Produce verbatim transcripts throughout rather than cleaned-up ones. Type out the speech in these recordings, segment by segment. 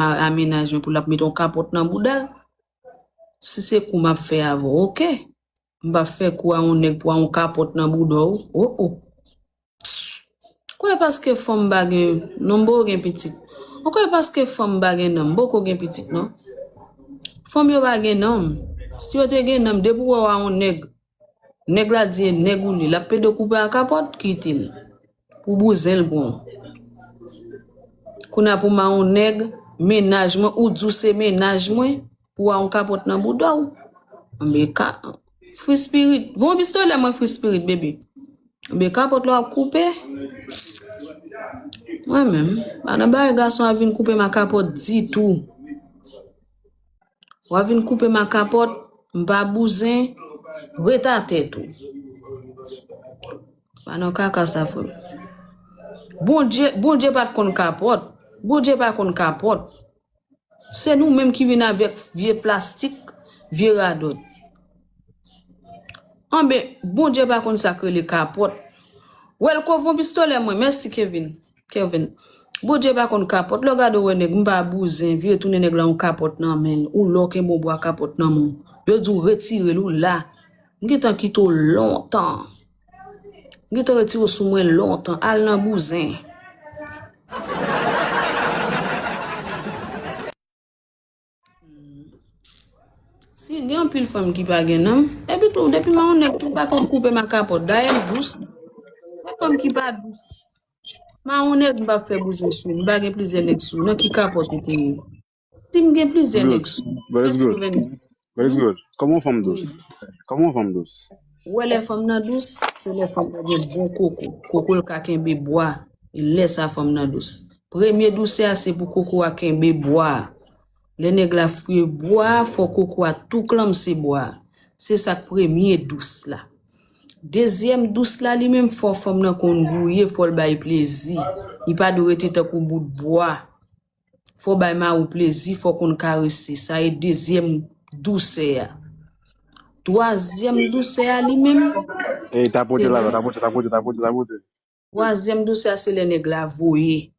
a mennaj mwen pou l ap mete yon kapòt nan bouda l. Si se kou m ap fè avè w, oke. M p ap fè kou a yon nèg pou a yon kapòt nan bouda w. O, o. Kwè paske fanm pa gen nonm, poko gen pitit. Ou kwè paske fanm pa gen nonm, poko gen pitit, non. Fanm yo pa gen nonm. Si yo te gen nonm, depi w wè w a yon nèg, nèg la di e nèg ou li, l ap pede koupe a kapòt, kite l. Pou bouzen l pran w. Kounye a pou m a yon nèg, mennaj mwen, ou di w se mennaj mwen, pou a yon kapòt nan bouda w. Anben ka, free spirit. Voye yon pistolè mwen free spirit, bebe. Anben kapòt la w ap koupe. Mwen menm, pa nan bagay gason ap vin koupe m a kapòt ditou. W ap vin koupe m a kapòt, m pa bouzen, ret atè tou. Pa nan kaka sa, frè m. Bondye, Bondye pa t konn kapòt. Bondye pa konn kapòt. Se nou menm ki vin avèk vye plastik, vye radòt. Anben, Bondye pa konn sa k rele kapòt. Wèl kovon pistolè mwen, mèsi Kevin. Kevin. Bondye pa konn kapòt. Lè w gade w wè nèg, m pa bouzen, vire tounen nèg la yon kapòt nan men l. Ou lè w kenbe yon bwa kapòt nan men w. Yo di w retire l, ou la. M gentan kite w lontan. M gentan retire w sou mwen lontan. Al nan bouzen. Si gen anpil fanm ki pa gen nonm, epi tou, depi m a yon nèg tou pa konn koupe m a kapòt. Dayè m dous. Gen fanm ki pa dous. M a yon nèg m p ap fè bouzen sou. M pa gen plizyè nèg sou. Nan ki kapòt ou te ye? Si m gen plizyè nèg sou. But it's good. Kòman yon fanm dous? Kòman yon fanm dous? Ou wè lè fanm nan dous, se lè fanm nan gen bon koko. Koko l ka kenbe bwa. E lè sa fanm nan dous. Premye dousè a se pou koko a kenbe bwa a. Lè nèg la fouye bwa a, fò koko a tou klanmse bwa a. Se sa k premye dous la. Dezyèm dous la, li menm, fò fanm nan konn gouye, fò l bay plezi. Li pa dwe rete tankou bout bwa. Fò bay mari w plezi, fò konn karese. Sa e dezyèm dousè a. Twazyèm dousè a, li menm, e tapote la, tapote, tapote, tapote, tapote. Twazyèm dousè a, se lè nèg la voye.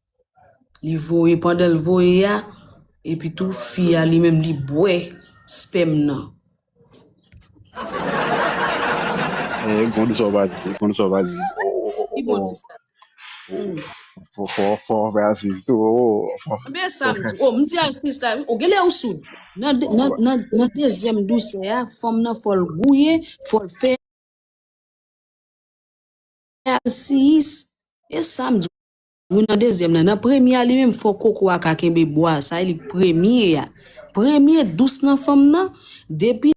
Li voye, pandan l voye a, epi tou, fi a, li menm, li bwè spèm nan. Eh, gon dous sa w pa di, gon dous sa w pa di. Ki bon dous sa? Fò, fò, fò w fè asiz tou. Men sa m di, o, m di asiz la, o, genlè ou soud. Nan, nan, nan, nan dezyèm dousè a, fanm nan fò l gouye, fò l fè asiyis. E sa m di, wi, nan dezyèm nan. Nan premye a, li menm, fò koko a ka kenbe bwa, sa e li k premye a. Premye dous nan fanm nan, depi